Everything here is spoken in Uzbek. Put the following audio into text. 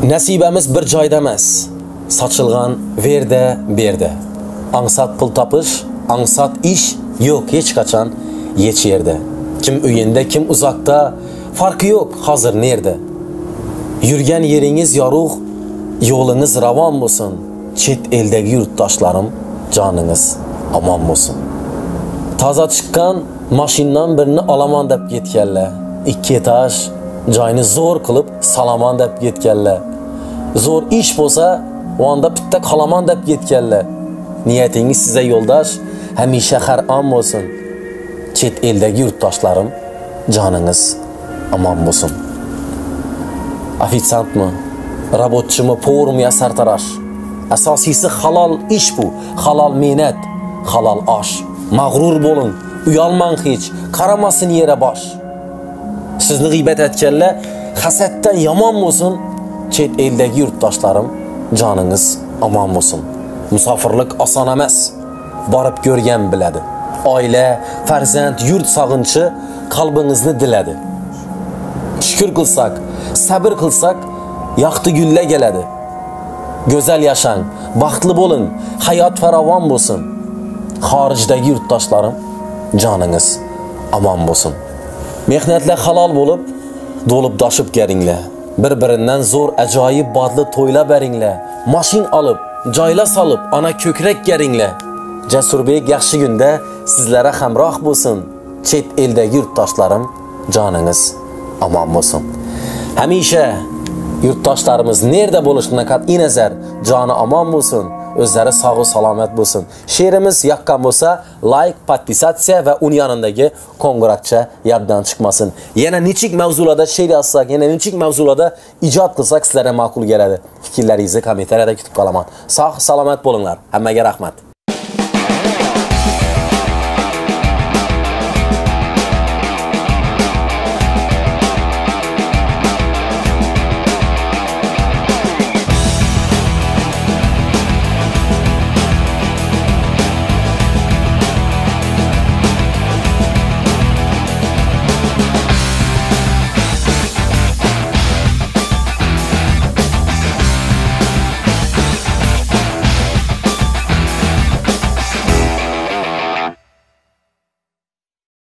Nasibamiz bir joyda emas, sochilgan verda berda. Angsat pul topish, angsat ish yo'q hech qachon hech yerda. Kim uyinda, kim uzoqda, farqi yo'q hozir nerda. Yurgan yeringiz yorug', yo'lingiz ravon bo'lsin. Chet eldagi yurtdoshlarim, joningiz omon bo'lsin. Toza chiqqan mashindan birini olaman deb ketganlar. 2 etaj joyni zo'r qilib salaman deb ketganlar. Zo'r ish bo'lsa, onda bitta qolaman deb ketganlar. Niyatingiz size yo'ldosh, hamisha har on bo'lsin. Chet eldagi yurtdoshlarim, joningiz omon bo'lsin. Ofitsiantmi, robotchimi, поварmi ya sartarosh? Asosiysi halol ish bu, halol mehnat, halol osh. Mag'rur bo'ling, uyalmang hech, qaramasin yere bosh. Sizni g'iybat etganlar hasaddan yomon bo'lsin. Chet eldagi yurtdoshlarim, joningiz omon bo'lsin. Musofirlik oson emas, borib ko'rgan biladi. Oila, farzand, yurt sog'inchi qalbingizni diladi. Shukr qilsak, sabr qilsak, yaxti gullar keladi. Go'zal yashang, baxtli bo'ling, hayot farovon bo'lsin. Xorijdagi yurtdoshlarim, joningiz omon bo'lsin. Mehnatlar halol bo'lib, to'lib toshib kelinglar. Bir-birinden zo'r ajoyib bodli to'ylar beringlar. Mashin olib, joylar solib, ana ko'krak keringlar. Jasurbek yaxshi kunda sizlara hamroh bo'lsin. Chet eldagi yurtdoshlarim, joningiz omon bo'lsin. Hamisha yurtdoshlarimiz nerda bo'lishidan qat'iy nazar, joni omon bo'lsin, o'zlari sog' va salomat bo'lsin. She'rimiz yoqqan bo'lsa, like, podpisatsiya va uni yanındagi qo'ng'iroqcha yoddan chiqmasin. Yana nechik mavzularda she'r yozsak, yana nechik mavzularda ijod qilsak sizlarga ma'qul keladi. Fikrlaringizni kommentariyada kutib qolaman. Sog' salomat bo'linglar. Hammaga rahmat.